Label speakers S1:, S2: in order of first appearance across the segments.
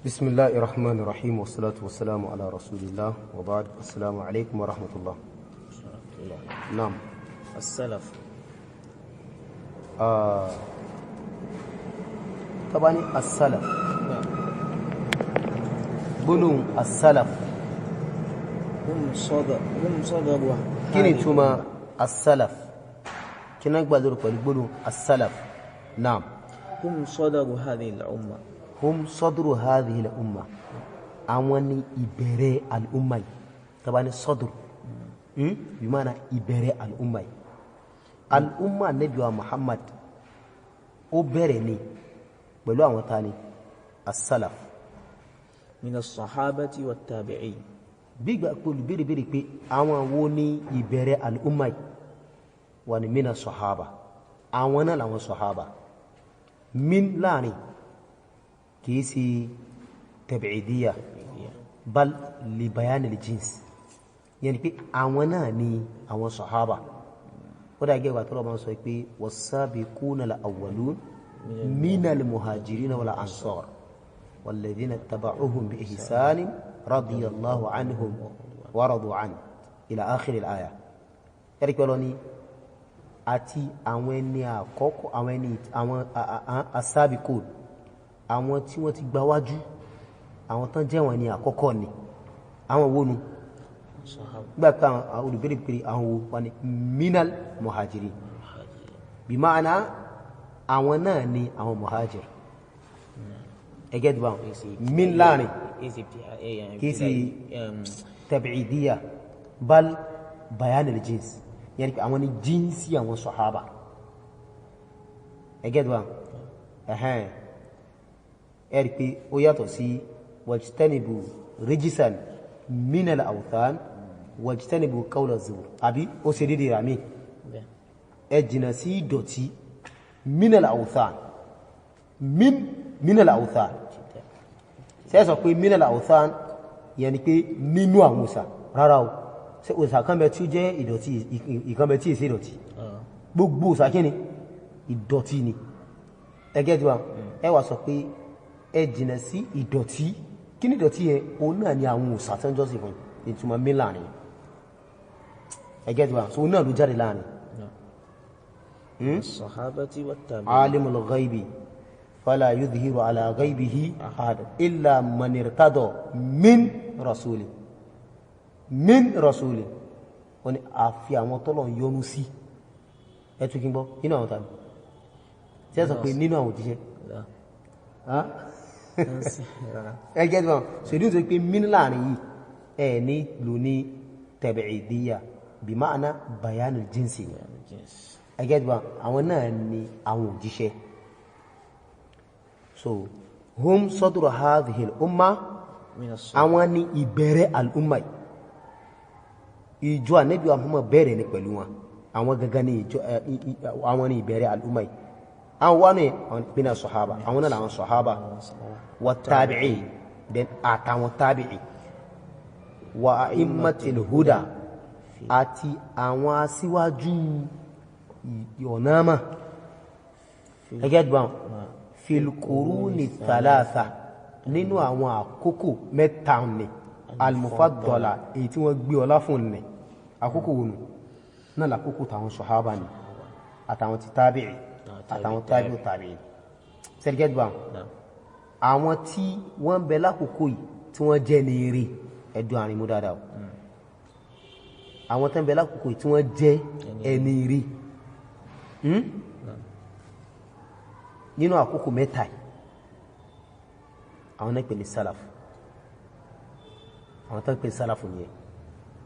S1: بسم الله الرحمن الرحيم والصلاة والسلام على رسول الله وبعد السلام عليكم ورحمة الله. نعم.
S2: السلف.
S1: طبعا السلف. gbólóhùn السلف.
S2: هم صدر.
S1: Kí ni ìtumọ̀ السلف? Kí náà gbàdúrà pẹ̀lú gbólóhùn السلف? نعم.
S2: هم صدر هذه الأمة.
S1: هم صدر هذه الأمة, àwọn ni ìbẹ̀rẹ̀ al'umma yìí. Tàbá ní صدر, bí máa na ìbẹ̀rẹ̀ al'umma yìí, al'umma Nabi wa Muhammad, ó bẹ̀rẹ̀ ni pẹ̀lú àwọn tani? As-salaf.
S2: من الصحابة والتابعين.
S1: Gbígbà pẹ̀lú bèèrè pé àwọn wo ní ìbẹ̀rẹ̀ al'umma yìí, wà ní من الصحابة, àwọn náà làwọn sọ̀hábà. Min láàrin kìí sí تبعيضية بل لبيان الجنس, yẹni pé àwọn náà ni àwọn sọ̀hábà. Ó dá gẹ́gbà tó lọ máa sọ pé والسابقون الأولون من المهاجرين والأنصار والذين اتبعوهم بإحسان رضي الله عنهم ورضوا عنه إلى آخر الآية. Ẹ̀rí pẹ̀lú ni àti àwọn ẹni àkọ́kọ́, àwọn ẹni àwọn السابقون, àwọn tí wọ́n ti gbáwájú, àwọn tán jẹ́ wọn ni àkọ́kọ́ ni. Àwọn wónú gbà pé àwọn olùbẹ̀rẹ̀ pé àwọn wo wọ́n ni من المهاجرين, بمعنى àwọn náà ni àwọn مهاجر. Ẹgẹ́ dùbà min láàrin kìí sí تبعيضية بل بيان الجنس, yẹni pé àwọn ni jínsì àwọn sọ̀hábà. Ẹgẹ́ dùbà ẹ̀hẹ́n, ẹ̀rí pé ó yàtọ̀ sí واجتنبوا رجسا من الأوثان واجتنبوا قول الزور, àbí ó ṣe dédé rà mí? Ẹ jìnà sí ìdọ̀tí من الأوثان, من الأوثان. Ṣé sọ pé من الأوثان yẹn ni pé nínú àwọn òsà? Rárá o. Ṣé òsà kan bẹ tí ó jẹ́ ìdọ̀tí, ìkan bẹ tí èsì ìdọ̀tí? Gbogbo òsà kí ni? Ìdọ̀tí ni. Ẹgẹ́ tí wa ẹ wá sọ pé ẹ jìnà sí ìdọ̀tí. Kí ni ìdọ̀tí yẹn? Òun náà ni àwọn òsà tí wọ́n jọ́sìn fún. Ìtumọ̀ mí láàrin, ẹgẹ́ tí wa so òun náà ló jáde láàrin.
S2: الصحابة والتابعين.
S1: عالم الغيب فلا يظهر على غيبه أحد إلا من ارتضى من رسول, من رسول. Wọ́n ní àfi àwọn tọ́lọ̀ yọ́nú sí. Ẹ tún kí n gbọ́, nínú àwọn tàbí tí ẹ sọ pé nínú àwọn òjíṣẹ́?
S2: لا.
S1: Ẹgẹ́ tí wọ́n so ìdí tó pé من láàrin yìí, ẹ ní lò ní تبعيضية, بمعنى بيان الجنس.
S2: الجنس.
S1: Ẹgẹ́ tí wọ́n, àwọn náà ni àwọn òjíṣẹ́. So هم صدر هذه الأمة.
S2: من الصحابة.
S1: Àwọn ni ìbẹ̀rẹ̀ al'umma yìí. Ìjọ Ànábì wa Muhammad bẹ̀rẹ̀ ní pẹ̀lú wọn. Àwọn gangan ní ìjọ àwọn ni ìbẹ̀rẹ̀ al'umma yìí. Àwọn wọ́n ní من الصحابة, àwọn náà làwọn sọ̀hábà, والتابعين, then àtàwọn tabi'i, وأئمة الهدى, àti àwọn aṣíwájú ọ̀nàmà. Ẹgẹ́ gbọ́n, في القرون الثلاثة, nínú àwọn àkókò mẹ́ta ní المفضلة, èyí tí wọ́n gbé ọlá fún ní. Àkókò wọnù náà lákòókò tàwọn sọ̀hábà ní, àtàwọn ti tábìí, àtàwọn tábìí tàbíì. Sẹ́gẹ́gbà, àwọn tí wọ́n bẹ lákòókò yìí tí wọ́n jẹ́ ní eré ẹ̀dùn àrin mú dáadáa o. Àwọn tó ń bẹ lákòókò yìí tí wọ́n jẹ́ ẹni eré nínú àkókò mẹ́ta yìí, àwọn náà pè ní سلف. Àwọn tó ń pè ní سلف nìyẹn,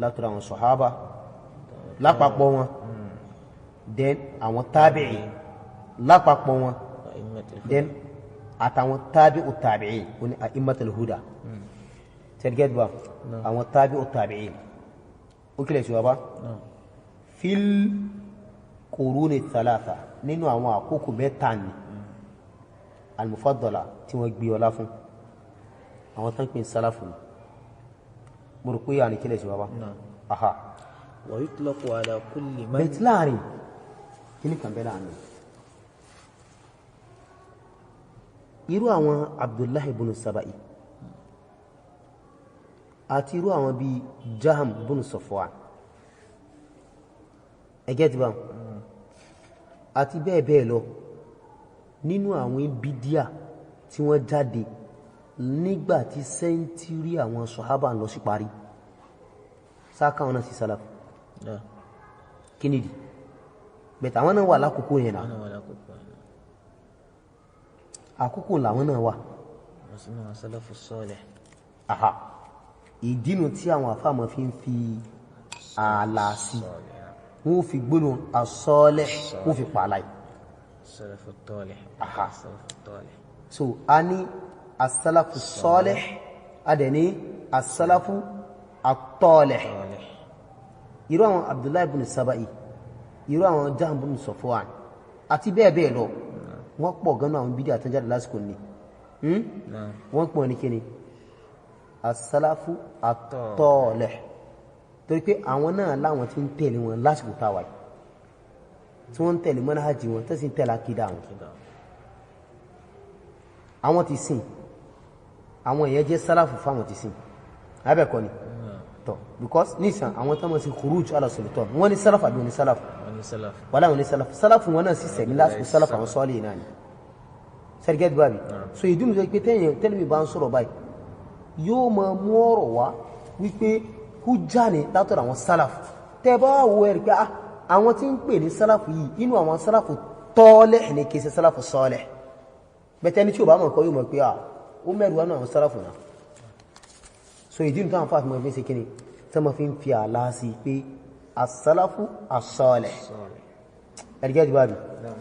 S1: látọ̀rọ̀ àwọn sọ̀hábà lápapọ̀ wọn, then àwọn tábìí lápapọ̀ wọn, then àtàwọn تابع التابعين, wọn ni أئمة الهدى. Tẹ́lẹ̀gẹ́dùbà, àwọn تابع التابعين, ó kílẹ̀ sí wa bá في القرون الثلاثة, nínú àwọn àkókò mẹ́ta ni المفضلة tí wọ́n gbé ọlá fún, àwọn tán pín سلف ní. Mo rò pé àní kílẹ̀ sí wa bá. Aha.
S2: ويطلق على كل من
S1: Bẹ̀tí láàrin kí ní kàn bẹ́ láàrin Irú àwọn Abdullahi ibn Saba'i àti irú àwọn bíi Jaham ibn Safwan, ẹgẹ́ ti bá wọn, àti bẹ́ẹ̀ bẹ́ẹ̀ lọ nínú àwọn bídíà tí wọ́n jáde nígbàtí century àwọn sọ̀hábà ń lọ sí parí, sáàkà wọn náà sí sálàfù.
S2: لا.
S1: Kí nìdí? Bẹ̀tẹ̀ àwọn náà wà lákòókò yẹn náà.
S2: أنا ولا كوكو.
S1: Àkókò làwọn náà wà.
S2: واسمها سلف الصالح.
S1: Àhà, ìdínú tí àwọn àfáàmọ́ fi ń fi ààlà sí.
S2: الصالح، نعم.
S1: Wọ́n fi gbónú àsọ́ọ́lẹ̀, wọ́n fi pààlà yìí.
S2: السلف الطالح.
S1: Aha.
S2: السلف الطالح.
S1: So a ní asálàfù sọ́ọ́lẹ̀, a dẹ̀ ní asálàfù àtọ́ọ̀lẹ̀.
S2: طالح.
S1: Irú àwọn Abdullahi ibn Saba'i, irú àwọn Jahm ibn Safwan àti bẹ́ẹ̀ bẹ́ẹ̀ lọ, wọ́n pọ̀ gan-an àwọn bídí àtẹ́jáde lásìkò ní.
S2: نعم.
S1: Wọ́n pọ̀ ní kíni? Asálàfù àtọ́ọ̀lẹ̀, torí pé àwọn náà láwọn tí ń tẹ̀lé wọn lásìkò táwà yìí, tí wọ́n ń tẹ̀lé mọ́náhàjì wọn, tẹ́sí ń tẹ̀lé akídà wọn.
S2: كده.
S1: Àwọn ti sìn, àwọn èèyàn jẹ́ sálàfù fáwọn ti sìn, abẹ́ẹ̀kọ́ ni tọ́, because nísàn àwọn tó mọ̀ sí khuruj ala sultan, wọ́n ní sálàfù àbí wọ́n ní sálàfù?
S2: وني سلف.
S1: Wọ́n láwọn ní sálàfù. Sálàfù wọn náà sì sẹ̀mí lásìkò sálàfù àwọn sọ́ọ̀lì náà ni sẹ́rígẹ́tì bábí. So ìdí mi sọ pé tẹ́yìn tẹ́lẹ̀mí bá ń sọ̀rọ̀ báyìí, yóò máa mú ọ̀rọ̀ wá wípé hújà ní látọ̀dọ̀ àwọn sálàfù. Tẹ́ bá wo ẹ̀rí pé ah, àwọn tí ń pè ní sálàfù yìí, inú àwọn sálàfù tọ́ọ̀lẹ̀ ní kìí ṣe sálàfù sọ́ọ̀lẹ̀. Bẹ́tẹ́ ní tí ò bá mọ̀ kọ́, yóò mọ̀ pé ah, ó mẹ́rù wá náà àwọn sálàfù náà. So ìdí mi táwọn fáfimọ̀ fi ń ṣe kíni, tí wọ́n fi ń fi àlá sí pé àsálàfù àsọ́ọ̀lẹ̀.
S2: الصالح.
S1: Ẹ̀rígẹ́tì bábí.
S2: نعم،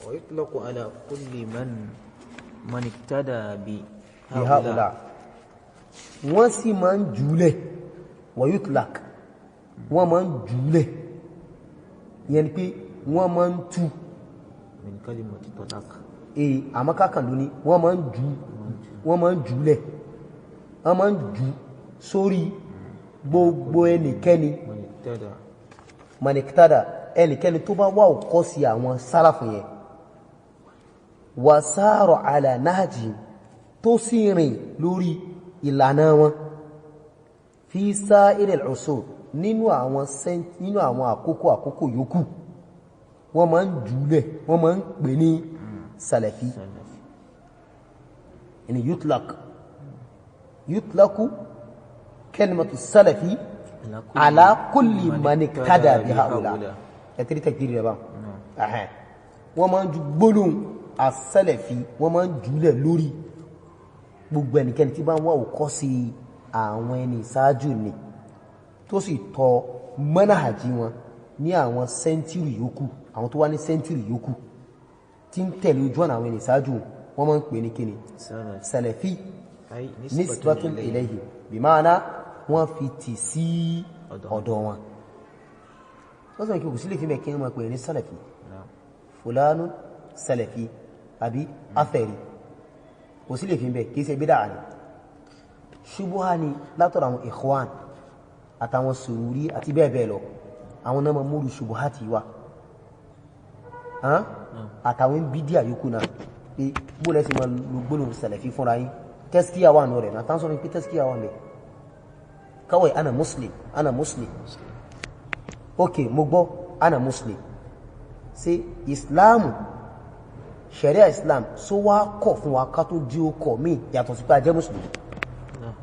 S2: ويطلق على كل من اقتدى
S1: بهؤلاء.
S2: بهؤلاء.
S1: Wọ́n sì máa ń jùúlẹ̀, ويطلق, wọ́n máa ń jùúlẹ̀, yẹn ni pé wọ́n máa ń tú.
S2: من كلمة طلاق.
S1: Èyí àmọ́kákan ló ní wọ́n máa ń jù, wọ́n máa ń jùúlẹ̀, wọ́n máa ń jù sórí gbogbo ẹnikẹ́ni.
S2: من اقتدى.
S1: من اقتدى, ẹnikẹ́ni tó bá wà òkọ́ sí àwọn sálàfù yẹn, وسار على نهجهم, tó sì rìn lórí ìlànà wọn, في سائر العصور, nínú àwọn àkókò yòókù, wọ́n máa ń jùlẹ̀, wọ́n máa ń pè ní sàlẹ̀fí.
S2: سلفي.
S1: Yani يطلق كلمة السلفي على كل من اقتدى بهؤلاء. Ẹ̀tẹ́rí tẹ̀kìrì rẹ̀ bá ẹ̀hẹ́n, wọ́n máa ń ju gbólóhùn àsẹ́lẹ̀fí, wọ́n máa ń jùlẹ̀ lórí gbogbo ẹnikẹ́ni tí bá ń wá òkọ́ sí àwọn ẹni ìsáájú ni, tó sì tọ mọ́nàhàjí wọn ní àwọn century yòókù. Àwọn tó wá ní century yòókù tí ń tẹ̀lé ojú ọ̀nà àwọn ẹni ìsáájú, wọ́n máa ń pè ní kíni?
S2: سلف.
S1: Sẹlẹ̀fí.
S2: أي
S1: نسبة إليه، بمعنى wọ́n fi tì sí ọ̀dọ̀ wọn. Wọ́n sọ kí kò sí lè fi mẹ́ kí wọ́n máa pè ní sẹlẹ̀fí.
S2: نعم.
S1: فلان سلفي àbí أثري, kò sí lè fi bẹ́, kìí ṣe bídà ní, ṣubuha ni látọ̀rọ̀ àwọn ikhwan àtàwọn sururi àti bẹ́ẹ̀ bẹ́ẹ̀ lọ. Àwọn náà ma múrù ṣubuha ti wá àtàwọn bídíà yòókù náà pé bóòlẹ́ sí ma lo gbólóhùn sẹlẹ̀fí fúnra yín. Tẹ́síkíyà wà nù rẹ̀ náà, tán sọ pé tẹ́síkíyà wà mẹ́ kawai أنا مسلم، أنا مسلم. Ok, mo gbọ́ أنا مسلم. Ṣé Islam, sharia Islam só wá kọ̀ fún wa ká tó jí ó kọ̀ mí yàtọ̀ sí pé a jẹ́ mùsùlùmí?
S2: نعم.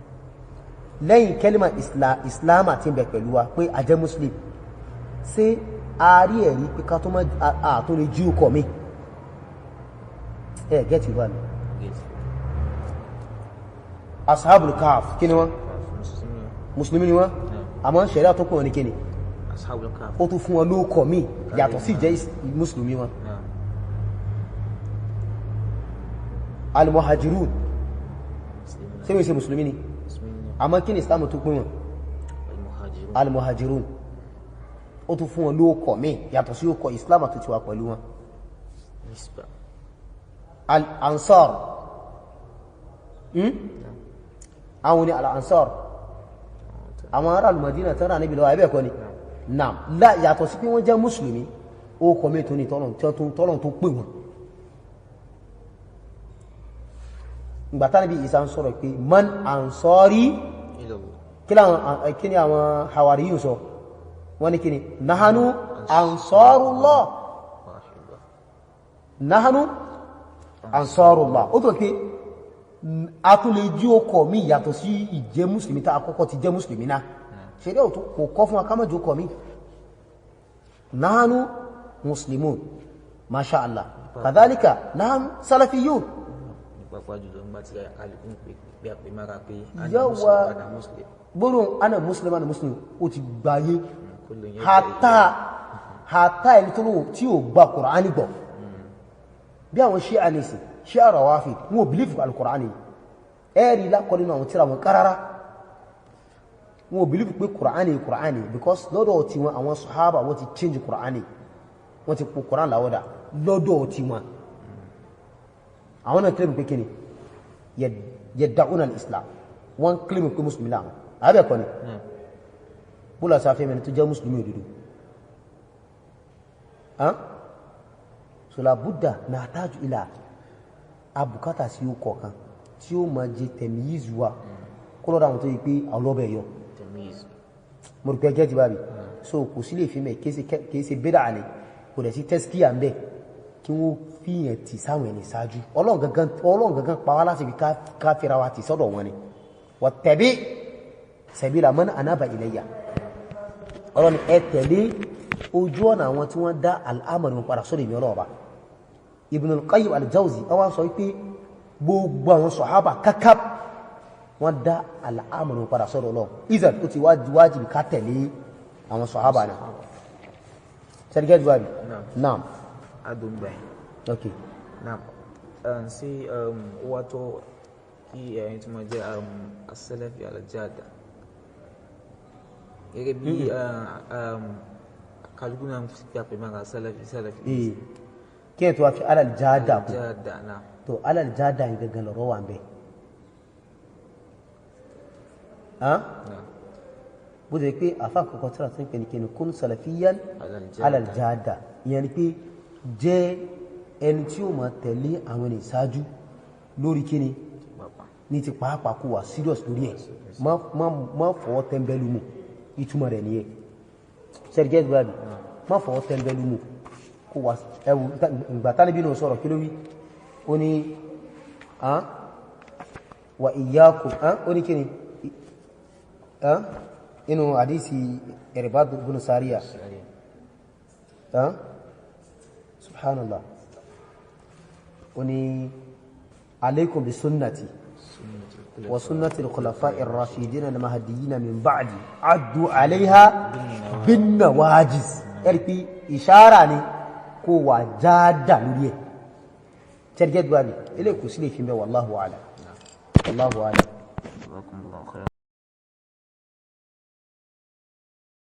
S1: Lẹ́yìn kẹ́límà Islam àti ìbẹ̀ pẹ̀lú wa pé a jẹ́ muslim, ṣé a rí ẹ̀rí pé ká tó mọ́ àtó lè jí ó kọ̀ mí? Ẹ gẹ́tì wà ní.
S2: Yes.
S1: Ashabul Kahf, kí ni wọ́n?
S2: مسلمين.
S1: Mùsùlùmí ni wọ́n, àmọ́ sharia tó kún wọn ní kíni?
S2: أصحاب الكهف.
S1: Ó tún fún wọn lóókọ̀ mí yàtọ̀ sí jẹ́ mùsùlùmí wọn.
S2: نعم.
S1: Al-muhajirun.
S2: مسلمين.
S1: Ṣé wọ́n ṣe mùsùlùmí ni?
S2: مسلمين.
S1: Àmọ́ kí ni Islam tó pín wọn?
S2: المهاجرون.
S1: Al-muhajirun, ó tún fún wọn lóókọ̀ mí yàtọ̀ sí ókọ̀ Islam tó ti wà pẹ̀lú wọn.
S2: نسبة.
S1: Al-ansar, Àwọn ni al-ansar, àwọn ará al-Madina tán rà níbi lọ́wọ́, ẹbẹ́ ẹ̀kọ́ ni? Naam. Yàtọ̀ sí pé wọ́n jẹ́ mùsùlùmí, ó kọ̀ mí tó ní tọ́lọ̀ tó pè wọn. Ìgbà tí Ìsá ń sọ̀rọ̀ pé man ansari
S2: إلى الله.
S1: Kí ni àwọn hawariyun sọ? Wọ́n ní kí ni? Nahanu ansarullah.
S2: وأحبه.
S1: Nahanu ansarullah. Ó tó pé a tún lè jí ó kọ̀ mí yàtọ̀ sí ìjẹ́ mùsùlùmí tá àkọ́kọ́ ti jẹ́ mùsùlùmí náà. Ṣeré ò tó kò kọ́ fún akámọ́jú kọ̀ mí. Nahanu muslimun, masha Allah, kadhalika nahanu salafiyun.
S2: Pàápàá jùlọ nígbà tí kálukú ń pè pé àpè mára pé ana
S1: Yawwa.
S2: muslim, ana muslim.
S1: Gbóòrùn ana muslim, ana muslim, ó ti gbáyé.
S2: Kullu yadda
S1: Hátà ẹni tó lóhun tí ó gba Kùránì gbọ́, bí àwọn Ṣíà nìsìn, Ṣíà Rawafid, wọn ò believe al-Kùránì. Ẹ̀rí lákọ́ nínú àwọn tíra wọn kárára, wọn ò believe pé Kùránì Kùránì, because lọ́dọ̀ tí wọn, àwọn sàhábà wọ́n ti change Kùránì, wọ́n ti pò Kùránì láwọ́dà. Lọ́dọ̀ tí wọn, àwọn náà claim pé kíni? Yadda'una al-Islam. Wọ́n claim pé mùsùlùmí láwọn, àbẹ́ẹ̀kọ́ ni? Búlọ̀ sáfẹ́ mẹ́rin tó jẹ́ mùsùlùmí òdodo. So la budda nahtaju ila abùkátà sí ó kọ̀ọ̀kan tí ó máa jẹ tamyiz wa kó lọ́dọ̀ àwọn tó yí pé ọlọ́bẹ̀ yọ.
S2: Tamyiz.
S1: Mo rò pé ẹjẹ́ ti bá rí. So kò sí lè fi mẹ́, kìí ṣe bídà ni, kò dẹ̀ sí tazkiya ń bẹ̀ kí wọ́n fíyàn tì sáwọn ẹni ṣáájú. Ọlọ́run gangan pa wá láti fi ká fira wa tì sọ́dọ̀ wọn ni. Wattabi sabila man anaba ilayya. Ọlọ́run, ẹ tẹ̀lé ojú ọ̀nà àwọn tí wọ́n dá al'amari wọn padà sọ́dọ̀ ìmì ọlọ́ọ̀bá. Ibn al-Qayyim al-Jawzi wọ́n sọ wípé gbogbo àwọn sọ̀hábà kakab, wọ́n dá al'amari wọn padà sọ́dọ̀ Ọlọ́run. Izan, ó ti wájibi ká tẹ̀lé àwọn sọ̀hábà náà. Sẹ́dígẹ́ jù wábi? Naam.
S2: Adùn gbà yẹn.
S1: Ok.
S2: Naam. Sí ó wá tó kí ẹ̀yin tí mo jẹ́ as-Salafi al-Jada gẹ́gẹ́ bí kálukú náà fi àpè mára Salafi, Salafi.
S1: Ee, kí ẹ̀ tó wá fi alal-jada kù.
S2: Jada náà.
S1: To alal-jada yìí gangan lọ́rọ̀ wà ń bẹ̀.
S2: Náà.
S1: Bó ti pé àfa kọ̀kọ́ tíra tó ń pè ní kíni? Kun salafiyan
S2: Alal-jada.
S1: Alal-jada, ìyẹn ni pé jẹ́ ẹni tí ó máa tẹ̀lé àwọn ẹni ìṣáájú lórí kíni?
S2: Pàápàá.
S1: Ní ti pàápàá, kó wà serious lórí ẹ̀, má fọwọ́ tẹ́ńbẹ́lú mú. Ìtumọ̀ rẹ̀ nìyẹn. Sẹ́rígẹ́ ìgbàbí má fọwọ́ tẹ́ńbẹ́lú mú, kó wà ẹwù. Ìgbà tánibí náà sọ̀rọ̀, kí ló wí? Ó ní wa iyyakum. Ó ní kíni inú àdísì Irbad ibn Sariya? Subhanallah. Ó ní alaykum bi sunnati wa sunnati al-khulafa'i ar-rashidin al-mahdiyyin min ba'di, addu 'alayha bin nawajiz. Ẹ̀rí pé ìṣára ni kó wà jáádà lórí ẹ̀. Tẹ́rìgẹ́ gbà ní ilé kò sí lè fi mẹ́. Wallahu a'lam, wallahu a'lam.
S2: Jazakumullahu khairan.